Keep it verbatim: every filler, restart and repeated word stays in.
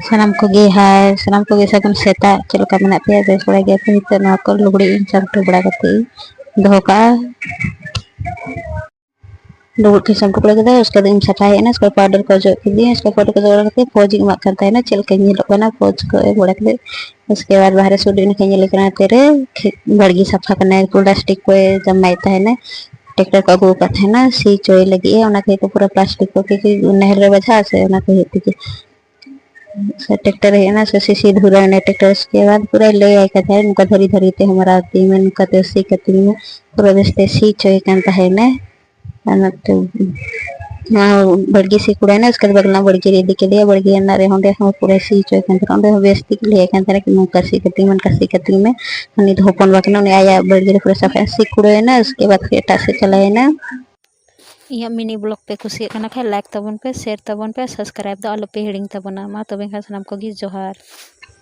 ᱥᱟᱱᱟᱢ ᱠᱚᱜᱮ ᱦᱟᱭ, ᱥᱟᱱᱟᱢ ᱠᱚᱜᱮ ᱥᱟᱹᱜᱩᱱ ᱥᱮᱛᱟᱜ᱾ ᱪᱮᱫ ᱞᱮᱠᱟ ᱢᱮᱱᱟᱜ ᱯᱮᱭᱟ? ᱵᱮᱥ ᱵᱟᱲᱟ ᱜᱮᱭᱟ ᱯᱮ? ᱱᱤᱛᱚᱜ ᱱᱚᱣᱟ ᱠᱚ ᱞᱩᱜᱽᱲᱤᱡ ᱤᱧ ᱥᱟᱢᱴᱟᱣ ᱵᱟᱲᱟ ᱠᱟᱛᱮ ᱤᱧ ᱫᱚᱦᱚ ᱠᱟᱜᱼᱟ᱾ ᱞᱩᱜᱽᱲᱤᱡ ᱠᱚ ᱥᱟᱢᱴᱟᱣ ᱵᱟᱲᱟ ᱠᱮᱫᱟ, ᱩᱥᱠᱮ ᱵᱟᱫ ᱤᱧ ᱥᱟᱯᱷᱟᱭᱮᱫ ᱠᱟᱱᱟ, ᱩᱥᱠᱮ ᱯᱟᱣᱰᱟᱨ ᱠᱚ ᱚᱡᱚᱜ ᱠᱮᱫᱤᱧ, ᱩᱥᱠᱮ ᱯᱟᱣᱰᱟᱨ ᱠᱚ ᱚᱡᱚᱜ ᱵᱟᱲᱟ ᱠᱟᱛᱮ ᱯᱚᱡᱽ ᱤᱧ ᱮᱢᱟᱜ ᱠᱟᱱ ᱛᱟᱦᱮᱱᱟ, ᱪᱮᱫ ᱞᱮᱠᱟᱧ ᱧᱮᱞᱚᱜ ᱠᱟᱱᱟ ᱯᱚᱡᱽ ᱠᱚ ᱮᱢ ᱵᱟᱲᱟ ᱠᱟᱛᱮ᱾ ᱩᱥᱠᱮ ᱵᱟᱫ ᱵᱟᱦᱨᱮ ᱥᱮᱫ ᱩᱰᱩᱠ ᱮᱱᱟ ᱠᱷᱟᱱ ᱧᱮᱞᱮ ᱠᱟᱱᱟ ᱛᱮᱨᱮ ᱵᱟᱲᱜᱮ ᱥᱟᱯᱷᱟ ᱠᱟᱱᱟᱭ, ᱯᱞᱟᱥᱴᱤᱠ ᱠᱚᱭ ᱡᱟᱢᱟᱭᱮᱫ ᱛᱟᱦᱮᱱᱟ, ᱴᱨᱟᱠᱴᱟᱨ ᱠᱚ ᱟᱹᱜᱩ ᱟᱠᱟᱫ ᱛᱟᱦᱮᱱᱟ ᱥᱤ ᱦᱚᱪᱚᱭ ᱞᱟᱹᱜᱤᱫ ᱮ, ᱚᱱᱟ ᱠᱷᱟᱹᱛᱤᱨ ᱛᱮ ᱯᱩᱨᱟᱹ ᱯᱞᱟᱥᱴᱤᱠ ᱠᱚ ᱠᱤ ᱱᱟᱦᱮᱞ ᱨᱮ ᱵᱟᱡᱷᱟᱜᱼᱟ ᱥᱮ, ᱚᱱᱟ ᱠᱚ ᱦᱩᱭᱩᱜ ᱛᱮᱜᱮ᱾ ᱥᱮ ᱴᱨᱟᱠᱴᱟᱨ ᱦᱮᱡ ᱮᱱᱟ, ᱥᱮ ᱥᱤ ᱥᱤ ᱫᱷᱩᱨᱟᱹᱣ ᱮᱱᱟ ᱴᱨᱟᱠᱴᱟᱨ᱾ ᱩᱥᱠᱮ ᱵᱟᱫ ᱯᱩᱨᱟᱹᱭ ᱞᱟᱹᱭᱟᱭ ᱠᱟᱱ ᱛᱟᱦᱮᱸᱫ, "ᱱᱚᱝᱠᱟ ᱫᱷᱟᱹᱨᱤ ᱫᱷᱟᱹᱨᱤ ᱛᱮ ᱦᱟᱢᱟᱨᱟᱣ ᱛᱤᱧ ᱢᱮ, ᱱᱚᱝᱠᱟ ᱛᱮ ᱥᱤ ᱠᱟᱹᱛᱤᱧ ᱢᱮ", ᱯᱩᱨᱟᱹ ᱵᱮᱥ ᱛᱮ ᱥᱤ ᱦᱚᱪᱚᱭᱮ ᱠᱟᱱ ᱛᱟᱦᱮᱱᱟᱭ᱾ ᱚᱱᱟᱛᱮ ᱱᱚᱣᱟ ᱵᱟᱲᱜᱮ ᱥᱤ ᱠᱩᱲᱟᱹᱭᱮᱱᱟ, ᱩᱥᱠᱮ ᱵᱟᱫ ᱵᱟᱜᱽᱞᱟ ᱵᱟᱲᱜᱮ ᱨᱮ ᱤᱫᱤ ᱠᱮᱫᱮᱭᱟ, ᱵᱟᱲᱜᱮ ᱨᱮᱱᱟᱜ ᱨᱮᱦᱚᱸ ᱚᱸᱰᱮ ᱦᱚᱸ ᱯᱩᱨᱟᱹ ᱥᱤ ᱦᱚᱪᱚᱭᱮ ᱠᱟᱱ ᱛᱟᱦᱮᱱᱟ᱾ ᱚᱸᱰᱮ ᱦᱚᱸ ᱵᱮᱥ ᱛᱮᱜᱮ ᱞᱟᱹᱭᱟᱭ ᱠᱟᱱ ᱛᱟᱦᱮᱱᱟ ᱠᱤ, "ᱱᱚᱝᱠᱟ ᱥᱤ ᱠᱟᱹᱛᱤᱧ ᱢᱮ, ᱱᱚᱝᱠᱟ ᱥᱤ ᱠᱟᱹᱛᱤᱧ ᱢᱮ", ᱩᱱᱤ ᱫᱚ ᱦᱚᱯᱚᱱ ᱵᱟ ᱠᱟᱱᱟ, ᱩᱱᱤ ᱟᱭᱟᱜ ᱵᱟᱲᱜᱮ ᱨᱮ ᱯᱩᱨᱟᱹ ᱥᱟᱯᱷᱟ ᱥᱤ ᱠᱩᱲᱟᱹᱭᱮᱱᱟ, ᱩᱥᱠᱮ ᱵᱟᱫ ᱯᱷᱤᱨ ᱮᱴᱟᱜ ᱥᱮᱫ ᱪᱟᱞᱟᱣᱮᱱᱟ᱾ ᱤᱧᱟᱹᱜ ᱢᱤᱱᱤ ᱵᱞᱚᱜ ᱯᱮ ᱠᱩᱥᱤᱭᱟᱜ ᱠᱟᱱᱟ ᱠᱷᱟᱱ ᱞᱟᱭᱤᱠ ᱛᱟᱵᱚᱱ ᱯᱮ, ᱥᱮᱭᱟᱨ ᱛᱟᱵᱚᱱ ᱯᱮ, ᱥᱟᱵᱥᱠᱨᱟᱭᱤᱵ ᱫᱚ ᱟᱞᱚᱯᱮ ᱦᱤᱲᱤᱧ ᱛᱟᱵᱚᱱᱟ᱾ ᱢᱟ ᱛᱚᱵᱮ ᱠᱷᱟᱱ ᱥᱟᱱᱟᱢ ᱠᱚᱜᱮ ᱡᱚᱦᱟᱨ᱾